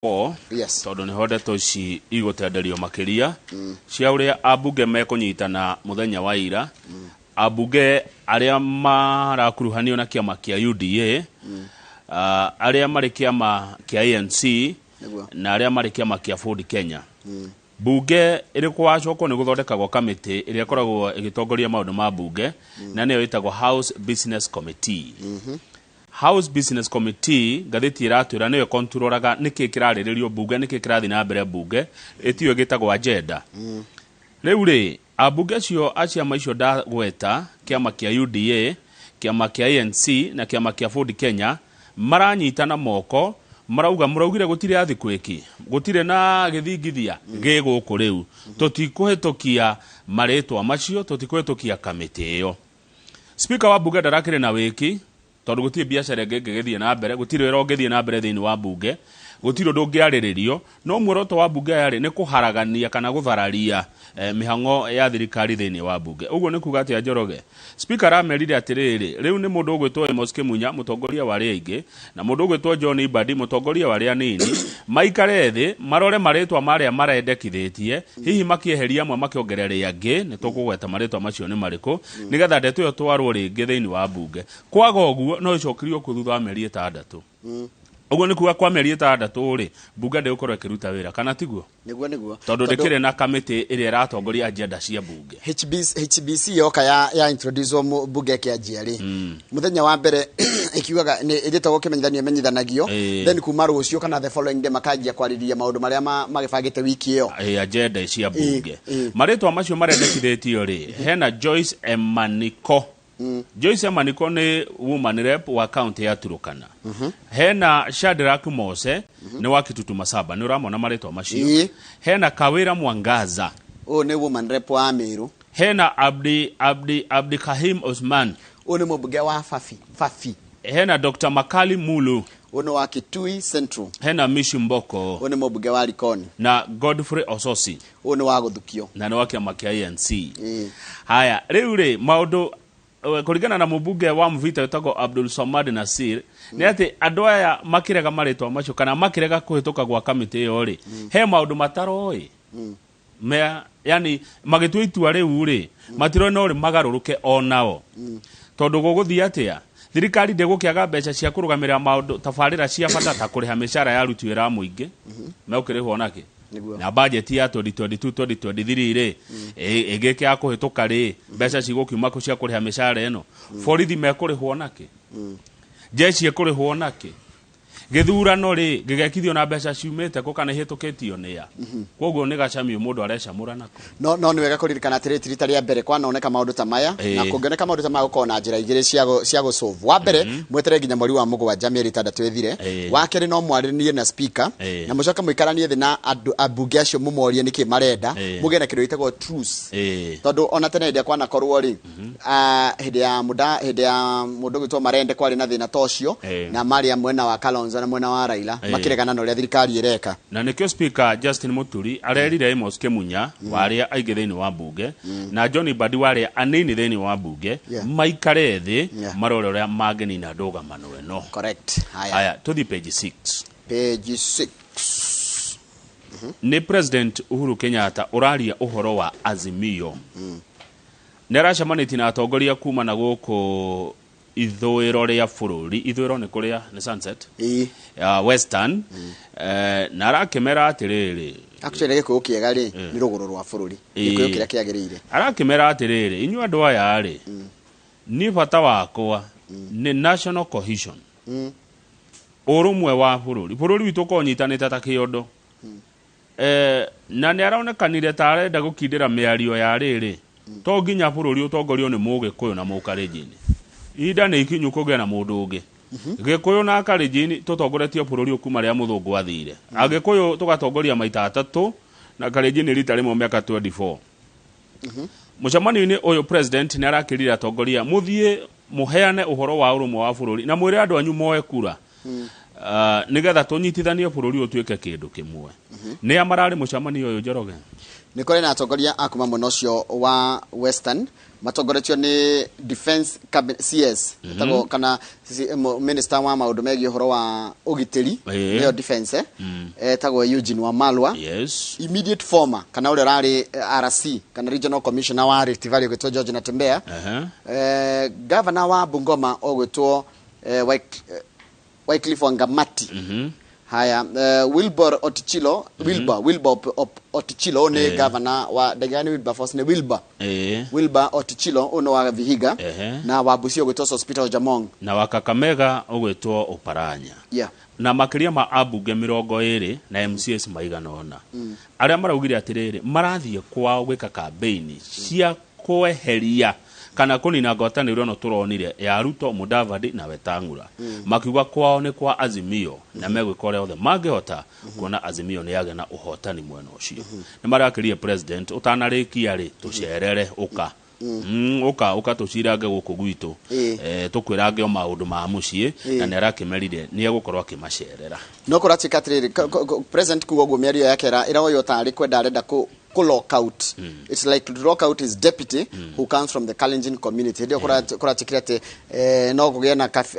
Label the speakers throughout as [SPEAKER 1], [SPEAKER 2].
[SPEAKER 1] 4. Tondũ nĩho ndeto ici igũtenderio makĩria cia ũrĩa ambunge mekũnyitana mũthenya wa ira, ambunge arĩa marakuruhanio na kĩama kĩa UDA, arĩa marĩ kĩama kĩa ANC na arĩa marĩ kĩama kĩa Ford Kenya. Bunge ĩrĩ kwacokwo nĩ gũthondekagwo kamĩtĩ ĩrĩa ĩkoragwo ĩgĩtongoria maũndũ ma bunge, na nĩyo ĩtagwo House Business Committee. House Business Committee, ngathĩti ĩratwĩra, nĩyo ĩkonturoraga nĩkĩ kĩrarĩrĩrio bunge, nĩkĩ kĩrathiĩ na mbere bunge, ĩtiyo ĩgĩtagwo agenda. Rĩu rĩ, ambunge acio a ciama icio ndagweta, kĩama kĩa UDA, kĩama kĩa ANC na kĩama kĩa Ford Kenya, maranyitana moko, marauga mũraugire gũtirĩ earthquake, gũtirĩ na gĩthingithia gĩ gũkũ, rĩu tũtikũhĩtũkia marĩtwa macio, tũtikũhĩtũkia kamĩtĩ ĩyo. Speaker wa bunge ndarakĩrĩ na wĩki, tondũ gũtirĩ biacara ĩngĩ ĩngĩgĩthiĩ na mbere, gũtirĩ wĩra ũngĩthiĩ na mbere thĩinĩ wa bunge, gũtirĩ ũndũ ũngĩarĩrĩrio. No muoroto wa bunge aya rĩ, nĩ kũharagania kana gũthararia mĩhang'o ya thirikari thĩinĩ wa bunge. Ũguo nĩ kuga atĩa, Njoroge? Speaker aramerire atĩrĩrĩ, rĩu nĩ mũndũ ũgwĩtwo Amos Kĩmunya, mũtongoria wa arĩa aingĩ, na mũndũ ũgwĩtwo John Mbadi, mũtongoria wa arĩa anini, maikare thĩ marore marĩtwa marĩa marendekithĩtie, hihi makĩeheria amwe makĩongerere angĩ. Nĩ tũkũgweta marĩtwa macio nĩ marĩkũ, nĩgetha ndeto ĩyo twarwo rĩngĩ thĩinĩ wa bunge. Kwaga ũguo, no ĩcokirio kũ thutha wa mĩeri 6. Ũguo nĩ kuga kwa mĩeri 6 rĩ, bunge ndĩgũkorwo ĩkĩruta wĩra, kana tiguo?
[SPEAKER 2] Nĩguo.
[SPEAKER 1] Tondũ ndĩkĩrĩ na kamĩtĩ ĩrĩa ĩratongoria agenda cia bunge.
[SPEAKER 2] HBC, HBC yoka ya introduce bunge ĩkĩanjia rĩ, mũthenya wa mbere ĩkiugaga nĩ ĩrĩtagwo kĩmenyithanio ĩmenyithanagio. Then kuma rũciũ kana the following day makanjia kwarĩrĩria maũndũ marĩa magĩbangĩte wiki ĩyo.
[SPEAKER 1] Agenda cia bunge. Marĩtwa macio marendekithĩtio rĩ, hena Joyce Emaniko. Joyce Emaniko nĩ woman rep wa county ya Turukana. Hena Shadrack Mose, nĩ wa Kitutu Masaba. Nĩ ũramona marĩtwa macio? Hena Kawira Mwangaza.
[SPEAKER 2] Ũyũ nĩ woman rep wa Meru.
[SPEAKER 1] Hena Abdi Kahim Osman.
[SPEAKER 2] Ũyũ nĩ mũmbunge wa Fafi.
[SPEAKER 1] Hena Dr. Makali Mulu.
[SPEAKER 2] Ũyũ nĩ wa Kitui Central.
[SPEAKER 1] Hena Mishi Mboko.
[SPEAKER 2] Ũyũ nĩ mũmbunge wa Likoni.
[SPEAKER 1] Na Godfrey Ososi.
[SPEAKER 2] Ũyũ nĩ wa Gũthukio.
[SPEAKER 1] Na nĩ wa kĩama kĩa ANC. Haya, rĩu rĩ, maũndũ kũringana na mũmbunge wa Mvita wĩtagwo Abdul Samad Nasir nĩ atĩ andũ aya makĩrega marĩtwa macio kana makĩrega kũhĩtũka gwa kamĩtĩ ĩyo rĩ, he maũndũ mataroĩ mea, yani magĩtua itua rĩu rĩ, matiroĩ no rĩ magarũrũke onao, tondũ gũgũthiĩ atĩa? Thirikari ndĩgũkĩaga mbeca cia kũrũgamĩrĩra maũndũ tabarĩra cia bata ta kũrĩha mĩcara ya aruti wĩra a mũingĩ, megũkĩrĩhwo nakĩ? Na budget ya 2022 2023 rĩ, ĩgĩkĩaga kũhĩtũka rĩ, mbeca cigũkiuma kũ cia kũrĩha mĩcara ĩno? Borithi mekũrĩhwo nakĩ? Jeshi ĩkũrĩhwo nakĩ? Gĩthurano rĩ, gĩgekithio na mbeca ciumĩte kũ kana ihĩtũkĩtio nĩa? Koguo nĩ gacamio mũndũ arecamũra nako.
[SPEAKER 2] No nĩ wega kũririkana atĩrĩ, ti rita rĩa mbere kwanoneka maũndũ ta maya. Na kũngĩoneka maũndũ ta maya, gũkorwo na njĩra igĩrĩ cia gũsolve. Wa mbere, mwetere nginya mweri wa 7, mĩeri 6 ĩthire. Wa kerĩ, no mwarĩrie na speaker na mũcoke mũikaranie thĩ na andũ ambunge acio, mũmorie nĩkĩ marenda, mũgĩe na kĩndũ gĩtagwo truce. Tondũ ona tene hĩndĩ ĩrĩa kwanakorwo rĩ, hĩndĩ ya mũndũ ũgwĩtwo Marende, kwarĩ na thĩna ta ũcio, na marĩ a mwena wa Kalonzo na mwena wa Raila makĩregana na ũrĩa thirikari ĩreka.
[SPEAKER 1] Na nĩkĩo Speaker Justin Muturi arerire Amos Kĩmunya wa arĩa aingĩ thĩinĩ wa mbunge na John Mbadi wa arĩa anini thĩinĩ wa mbunge maikare thĩ marore ũrĩa mangĩnina ndũgamano ĩno.
[SPEAKER 2] Correct. Haya.
[SPEAKER 1] Haya, tũthiĩ page 6.
[SPEAKER 2] Page 6.
[SPEAKER 1] Nĩ President Uhuru Kenyatta ũraria ũhoro wa Azimio. Nĩ aracemanĩtie na atongoria kuma na gũkũ ithũĩro rĩa bũrũri. Ithũĩro nĩ kũrĩa nĩ sunset, western, na arakĩmera atĩrĩrĩ.
[SPEAKER 2] Actually, gĩkũyũ kĩega rĩ, nĩ rũgũrũ rwa bũrũri, gĩkũyũ kĩrĩa kĩagĩrĩire.
[SPEAKER 1] Arakĩmera atĩrĩrĩ, inyuĩ andũ aya rĩ, niĩ bata wakwa nĩ national cohesion, ũrũmwe wa bũrũri, bũrũri witũ ũkorwo ũnyitanĩte ta kĩondo. Na nĩ aronekanire ta arenda gũkindĩra mĩario ya rĩrĩ, to nginya bũrũri ũtongorio nĩ Mũgĩkũyũ na Mũkalenjin, ihinda nĩ ikinyu kũgĩa na mũndũ ũngĩ. Gĩkũyũ na Kalenjin tũtongoretie bũrũri ũyũ kuma rĩrĩa mũthũngũ athire. Agĩkũyũ tũgatongoria maita atatũ na Kalenjin rita rĩmwe mĩaka 24. Mũcemanio-inĩ ũyũ, president nĩ arakĩrire atongoria, mũthiĩ mũheane ũhoro wa ũrũmwe wa bũrũri na mwĩre andũ anyu moe kura. Nĩgetha tũnyitithanie bũrũri ũyũ ũtuĩke kĩndũ kĩmwe. Nĩa mararĩ mũcemanio ũyũ, Njoroge?
[SPEAKER 2] Nĩ kũrĩ na atongoria a kuma mwena ũcio wa Western matongoretio nĩ Defense Cabinet CS, etagwo kana minister wa maũndũ megiĩ ũhoro wa ũgitĩri, nĩyo defense, etagwo Eugene Wamalwa. Immediate former kana ũrĩa ũrarĩ RC kana regional commissioner wa Rift Valley ũgĩtwo George Natembeya. Governor wa Bungoma ũgwĩtwo Wycliffe Wangamati. Haya, Wilbur Otichilo, Wilbur Otichilo nĩ governor wa ndagĩka nĩ Wilberforce, nĩ Wilbur. Wilbur Otichilo ũyũ nĩ wa Vihiga. Na wa Busia ũgwĩtwo Sospeter Ojamong.
[SPEAKER 1] Na wa Kakamega ũgwĩtwo Oparanya. Na makĩria ma ambunge 20 na MCAs maigana ũna arĩa maraugire atĩrĩrĩ, marathiĩ kwao gwĩka kambeini cia kweheria kana kũnina ngwatanĩro ĩno tũronire ya Ruto, Mudavadi na Wetang'ula. Makiuga kwao nĩ kwa Azimio na megwĩka ũrĩa othe mangĩhota kuona Azimio nĩ yagĩa na ũhotani mwena ũcio. Nĩ marakĩrie president ũtanarĩkia rĩ, tũcerere, ũka. Ũka ũka tũcirange gũkũ gwitũ. Tũkwĩrange o maũndũ ma mũciĩ. Na nĩ arakĩmerire nĩ egũkorwo akĩmacerera.
[SPEAKER 2] No kũratuĩka atĩrĩrĩ, president kuga ũguo, mĩario yake ĩroywo tarĩ kwenda arenda kũ lock out. It's like to lock out his deputy who comes from the Kalenjin community. Hĩndĩ ĩyo kũratuĩkire atĩ no kũgĩe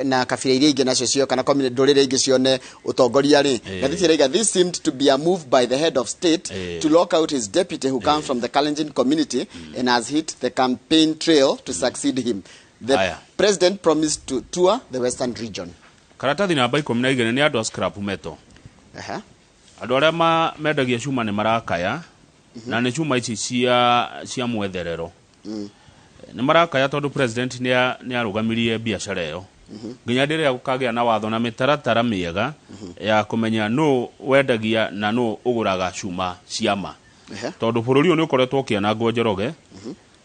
[SPEAKER 2] na kabira iria ingĩ nacio cio kana community ndũrĩrĩ ingĩ cione ũtongoria rĩ. Ngathĩti ĩraiga this seemed to be a move by the head of state to lock out his deputy who comes from the Kalenjin community and has hit the campaign trail to succeed him. The
[SPEAKER 1] Aya.
[SPEAKER 2] president promised to tour the western region.
[SPEAKER 1] Karatathi namba 12 nĩ andũ a scrap metal. Andũ arĩa mendagia cuma nĩ marakaya, na nĩ cuma ici cia mwetherero. Nĩ marakaya tondũ president nĩ arũgamirie biacara ĩyo nginya rĩrĩa gũkagĩa na watho na mĩtaratara mĩega ya kũmenya nũ wendagia na nũ ũgũraga cuma cia ma. Tondũ bũrũri ũyũ nĩ ũkoretwo ũkĩanangwo, Njoroge,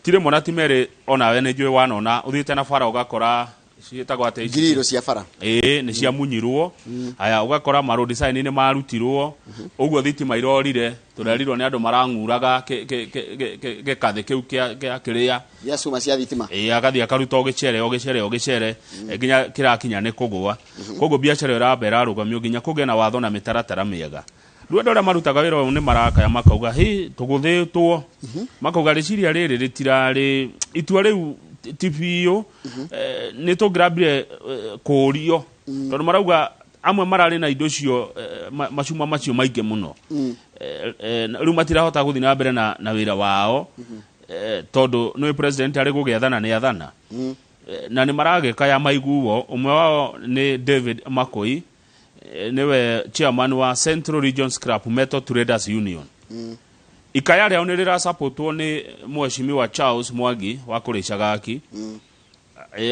[SPEAKER 1] ti rĩmwe na ti merĩ. Onawe nĩ njũĩ wanona ũthiĩte na bara ũgakora ciĩtagwo atĩa ici?
[SPEAKER 2] Ngiriro cia bara.
[SPEAKER 1] Ĩĩ, nĩ ciamunyirwo. Aya, ũgakora ma road sign nĩ marutirwo ũguo, thitima irorire, tũrerirwo nĩ andũ marang'uraga gĩkathĩ kĩu kĩa kĩrĩa
[SPEAKER 2] gĩa cuma cia thitima.
[SPEAKER 1] Ĩĩ, agathiĩ akaruta o gĩcere o gĩcere o gĩcere, nginya kĩrakinya nĩ kũgũa. Koguo biacara ĩyo ĩramba ĩrarũgamio nginya kũgĩe na watho na mĩtaratara mĩega. Rĩu andũ arĩa marutaga wĩra ũyũ nĩ marakaya, makauga hĩ tũgũthĩtwo, makauga rĩciria rĩrĩ rĩtirarĩ itua rĩu ti biũ. Nĩ tũngĩrambire kũũrio, tondũ marauga amwe mararĩ na indo icio, macuma macio maingĩ mũno. Rĩu matirahota gũthiĩ na mbere na wĩra wao, tondũ nĩ president arĩ gũgĩathana nĩ athana. Na nĩ maragĩkaya maiguo. Ũmwe wao nĩ David Makoi, nĩwe chairman wa Central Region Scrap Metal Traders Union. Ikaya rĩao nĩ rĩrasapotwo nĩ mheshimiwa Charles Mwangi wa kũrĩca gaki.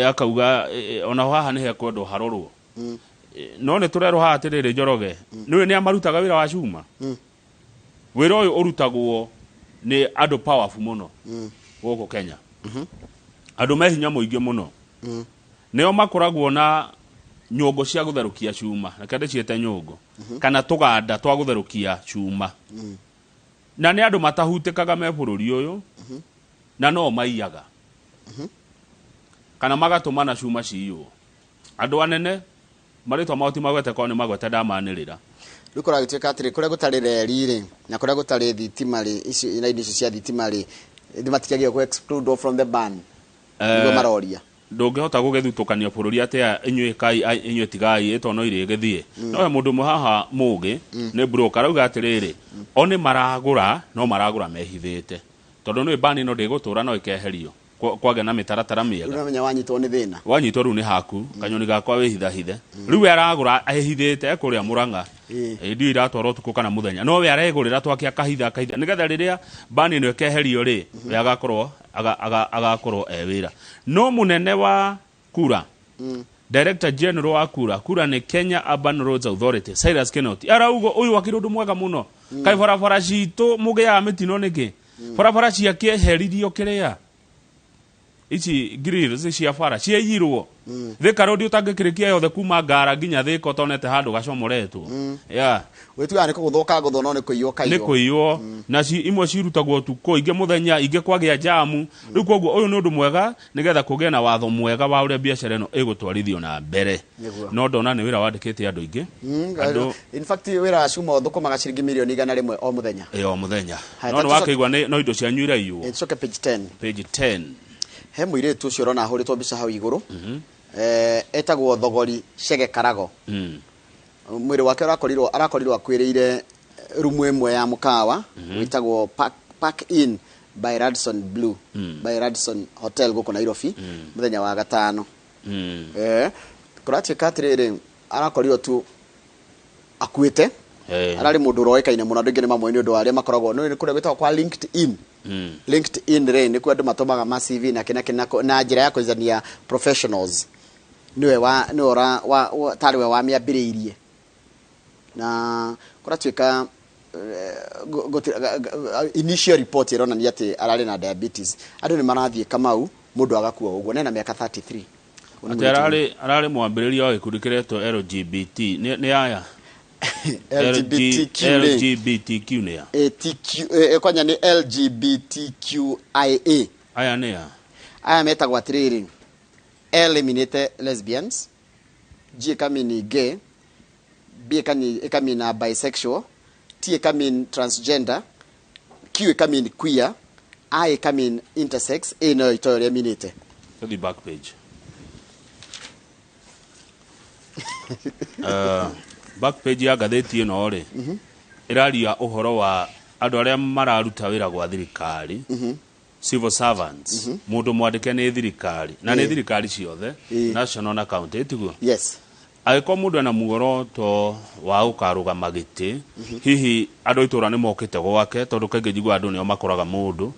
[SPEAKER 1] Akauga ona haha nĩ hekwendwo harorwo. No nĩ tũrerwo haha atĩrĩrĩ, Njoroge, nĩũĩ nĩ amarutaga wĩra wa cuma. Wĩra ũyũ ũrutagwo nĩ andũ powerful mũno gũkũ Kenya, andũ me hinya mũingĩ mũno, nĩo makoragwo na nyũngũ cia gũtherũkia cuma, reke ndĩciĩte nyũngũ kana tũganda twa gũtherũkia cuma, na nĩ andũ matahutĩkaga me bũrũri ũyũ, na no maiyaga kana magatũmana cuma ciywo. Andũ anene marĩtwa mao ti magwete, korwo nĩ magwete ndamanĩrĩra.
[SPEAKER 2] Rĩu kũragĩtuĩka atĩrĩ, kũrĩa gũtarĩ reri rĩ na kũrĩa gũtarĩ thitima rĩ, ici raini icio cia thitima rĩ, nĩ matikagĩrwo kũ exclude from the ban, nĩguo maroria.
[SPEAKER 1] Ndũngĩhota gũgĩthutũkania bũrũri atĩa, inyuĩ kai inyuĩ tigai ĩto no irĩgĩthiĩ. No he mũndũ ũmwe haha mũgĩ nĩ broker, arauga atĩrĩrĩ, o nĩ maragũra, no maragũra mehithĩte, tondũ nĩ bani ĩno ndĩgũtũra, no ĩkeherio kwagĩa na mĩtaratara
[SPEAKER 2] Rĩu
[SPEAKER 1] mĩega.
[SPEAKER 2] Nĩwamenya wanyitwo nĩ thĩna.
[SPEAKER 1] Wanyitwo rĩu nĩ haku kanyoni gakwa wĩhithahithe. Rĩu we aragũra ehithĩte ekũrĩa Mũrang'a. Ndio iratwarwo ũtukũ kana mũthenya, no we aregũrĩra twake akahitha akahitha, nĩgetha rĩrĩa bani ĩno ĩkeherio rĩ, we agakorwo agakorwo e wĩra. No mũnene wa kura, Director General wa kura, kura nĩ Kenya Urban Roads Authority, Cyrus Kinoti, arauga ũyũ akĩrĩ ũndũ mwega mũno. Kaĩ barabara citũ mũgĩaga mĩtino nĩkĩ? Barabara ciakĩeheririo kĩrĩa Ici grills cia bara ciaiyirwo. Thika Road ũtangĩkĩrĩkia yothe kuma Ngara nginya Thika ũtonete handũ gacomoretwo. Yeah.
[SPEAKER 2] Wĩtuaga nĩ kũgũthwo kagũthwo no nĩ kũiywo kaiywo.
[SPEAKER 1] Nĩ kũiywo. Na imwe cirutagwo ũtukũ, ingĩ mũthenya, ingĩ kwagĩa jamu. Rĩu koguo ũyũ nĩ ũndũ mwega nĩgetha kũgĩe na watho mwega wa ũrĩa biacara ĩno ĩgũtwarithio na mbere. No ndona nĩ wĩra wandĩkĩte andũ aingĩ.
[SPEAKER 2] In fact wĩra wa cuma ũthũkũmaga ciringi milioni 100 o mũthenya.
[SPEAKER 1] Ĩ o mũthenya. No nĩ wakĩigua nĩ no indo cianyu iraiywo.
[SPEAKER 2] Tũcoke page 10.
[SPEAKER 1] Page 10.
[SPEAKER 2] He mũirĩtu ũcio ũrona ahũrĩtwo mbica hau igũrũ. Etagwo Thogori Chege Karago. Mwĩrĩ wake arakorirwo akuĩrĩire rumu ĩmwe ya mũkawa wĩtagwo Park Inn by Radisson Blue, by Radisson Hotel gũkũ Nairobi mũthenya wa gatano. Kũratuĩka atĩrĩrĩ, arakorirwo tu akuĩte. Ararĩ mũndũ ũroĩkaine mũno, andũ aingĩ nĩ mamũĩ nĩ ũndũ wa arĩa makoragwo nĩ kũrĩa gwĩtagwo kwa LinkedIn. LinkedIn rĩ nĩkuo andũ matũmaga ma CV na kĩna na njĩra ya kũizania professionals. Nĩwe wa nĩwe ũra wa tarĩ we wamĩambĩrĩirie. Na kũratuĩka initial report ĩronania atĩ ararĩ na diabetes. Andũ nĩ marathiĩ Kamau mũndũ agakua ũguo nena mĩaka 33.
[SPEAKER 1] Atĩ ararĩ mwambĩrĩria wa gĩkundi kĩretwo LGBT. Nĩ aya?
[SPEAKER 2] LGBTQ.
[SPEAKER 1] LGBTQ nĩ ya?
[SPEAKER 2] ATQ, kwanya nĩ LGBTQIA.
[SPEAKER 1] Aya nĩ ya?
[SPEAKER 2] Aya metagwo atĩrĩrĩ, L ĩminĩte lesbians, G ĩkamini gay, B ĩkamina bisexual, T ĩkamini transgender, Q ĩkamini queer, I ĩkamini intersex, A no itoĩ ũrĩa ĩminĩte.
[SPEAKER 1] Tũthiĩ back page. Back page ya ngathĩti ĩno rĩ, ĩraria ũhoro wa andũ arĩa mararuta wĩra gwa thirikari, civil servants, mũndũ mwandĩke nĩ thirikari, na nĩ thirikari ciothe, national na county, tiguo?
[SPEAKER 2] Yes.
[SPEAKER 1] Angĩkorwo mũndũ ena muoroto wa gũkarũgama gĩtĩ, hihi andũ a itũũra nĩ mokĩte gwake, tondũ kaingĩ njiguaga andũ nĩo makoraga mũndũ,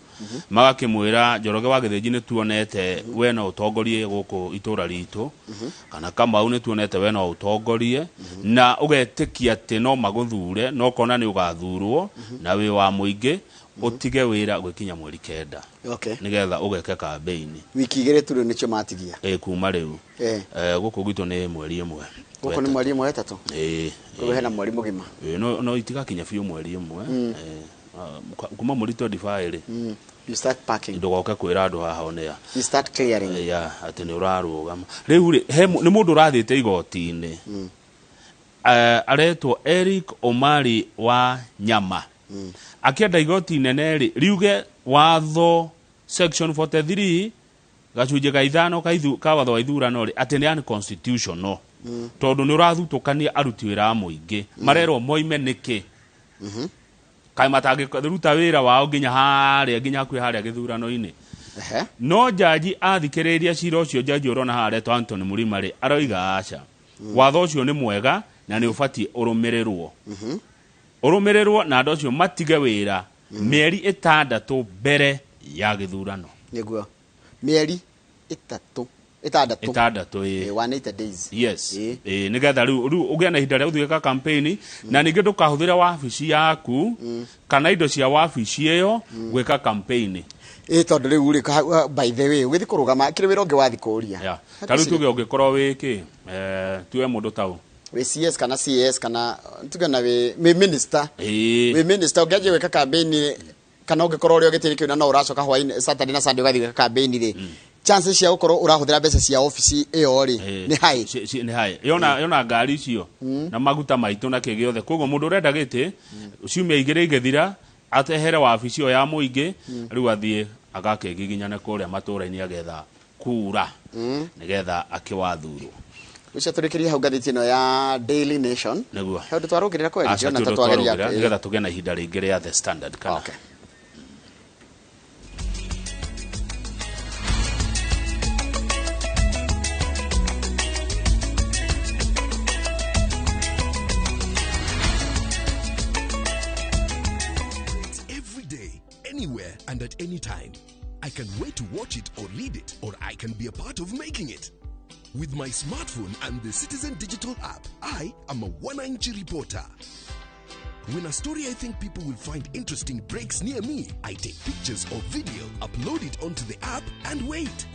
[SPEAKER 1] magakĩmwĩra Njoroge wa Gĩthĩnji nĩ tuonete we no ũtongorie gũkũ itũũra ritũ, kana Kamau nĩ tuonete we no ũtongorie, na ũgetĩkia atĩ no magũthure, no ũkona nĩ ũgathurwo, na wĩ wa mũingĩ, ũtige wĩra gwĩkinya mweri 9. Nĩgetha ũgeke campaign.
[SPEAKER 2] Wiki igĩrĩ tu rĩu nĩcio matigia.
[SPEAKER 1] Kuma rĩu. Gũkũ gwitũ nĩ mweri 1.
[SPEAKER 2] Gũkũ nĩ mweri 1 3. Koguo hena mweri mũgima.
[SPEAKER 1] No itigakinya biũ mweri 1. Kuma mweri 25 rĩ.
[SPEAKER 2] You start packing.
[SPEAKER 1] Ndũgoke kwĩra andũ haha onea.
[SPEAKER 2] You start clearing.
[SPEAKER 1] Yeah, atĩ nĩ ũrarũgama. Rĩu rĩ, nĩ mũndũ ũrathiĩte igoti-inĩ. Aretwo Eric Omari wa Nyama. Akĩenda igoti inene rĩ, riuge watho section 43 gacunjĩ ga 5 ka watho wa ithurano rĩ, atĩ nĩ unconstitutional. Tondũ nĩ ũrathutũkania aruti wĩra a mũingĩ. Marerwo moime nĩkĩ? Kaĩ matangĩruta wĩra wao nginya harĩa, nginya hakuhĩ harĩa gĩthurano-inĩ. No jaji athikĩrĩria cira ũcio, jaji ũrona haha aretwo Anthony Murima rĩ, aroiga aca. Watho ũcio nĩ mwega na nĩ ũbatiĩ ũrũmĩrĩrwo. Ũrũmĩrĩrwo na andũ acio matige wĩra mĩeri 6 mbere ya gĩthurano.
[SPEAKER 2] Nĩguo. Mĩeri 6.
[SPEAKER 1] 6, ĩ.
[SPEAKER 2] 180 days.
[SPEAKER 1] Yes. Nĩgetha rĩu ũgĩe na ihinda rĩa gũthiĩ gwĩka campaign, na ningĩ ndũkahũthĩre wabici yaku kana indo cia wabici ĩyo gwĩka campaign.
[SPEAKER 2] Tondũ rĩu rĩ, by the way, ũgĩthiĩ kũrũgama, kĩrĩ wĩra ũngĩ wathiĩ kũũria.
[SPEAKER 1] Yeah. Ta rĩu tuge ũngĩkorwo wĩ kĩ, tuwe mũndũ ta ũ.
[SPEAKER 2] Wĩ CS kana CAS kana tuge na wĩ minister. Wĩ minister ũngĩanjia gwĩka campaign kana ũngĩkorwo ũrĩ o gĩtĩ kĩu na no ũracoka hwaĩ-inĩ Saturday na Sunday ũgathiĩ gwĩka campaign rĩ, chances cia gũkorwo ũrahũthĩra mbeca cia obici ĩyo rĩ, nĩ high.
[SPEAKER 1] Nĩ high. Yona ngari icio na maguta maitũ na kĩ gĩothe. Koguo mũndũ ũrenda gĩtĩ, ciumia 2 igĩthira, atehere wabici ĩyo ya mũingĩ, rĩu athiĩ agakĩgiginyane kũrĩa matũũra-inĩ agetha kura nĩgetha akĩwathurwo.
[SPEAKER 2] Ũcio tũrĩkĩrie hau ngathĩti ĩno ya Daily Nation.
[SPEAKER 1] Nĩguo.
[SPEAKER 2] He ũndũ twarũngĩrĩra kweli?
[SPEAKER 1] Aca,
[SPEAKER 2] Ndĩrona
[SPEAKER 1] ti
[SPEAKER 2] ta
[SPEAKER 1] ũndũ
[SPEAKER 2] twageria
[SPEAKER 1] twarũngĩrĩra, nĩgetha tũgĩe na ihinda rĩngĩ rĩa The Standard kana.
[SPEAKER 2] Okay.
[SPEAKER 3] Every day, anywhere and at any time. I can wait to watch it or read it, or I can be a part of making it. With my smartphone and the Citizen Digital app, I am a 1-inch reporter. When a story I think people will find interesting breaks near me, I take pictures or video, upload it onto the app, and wait.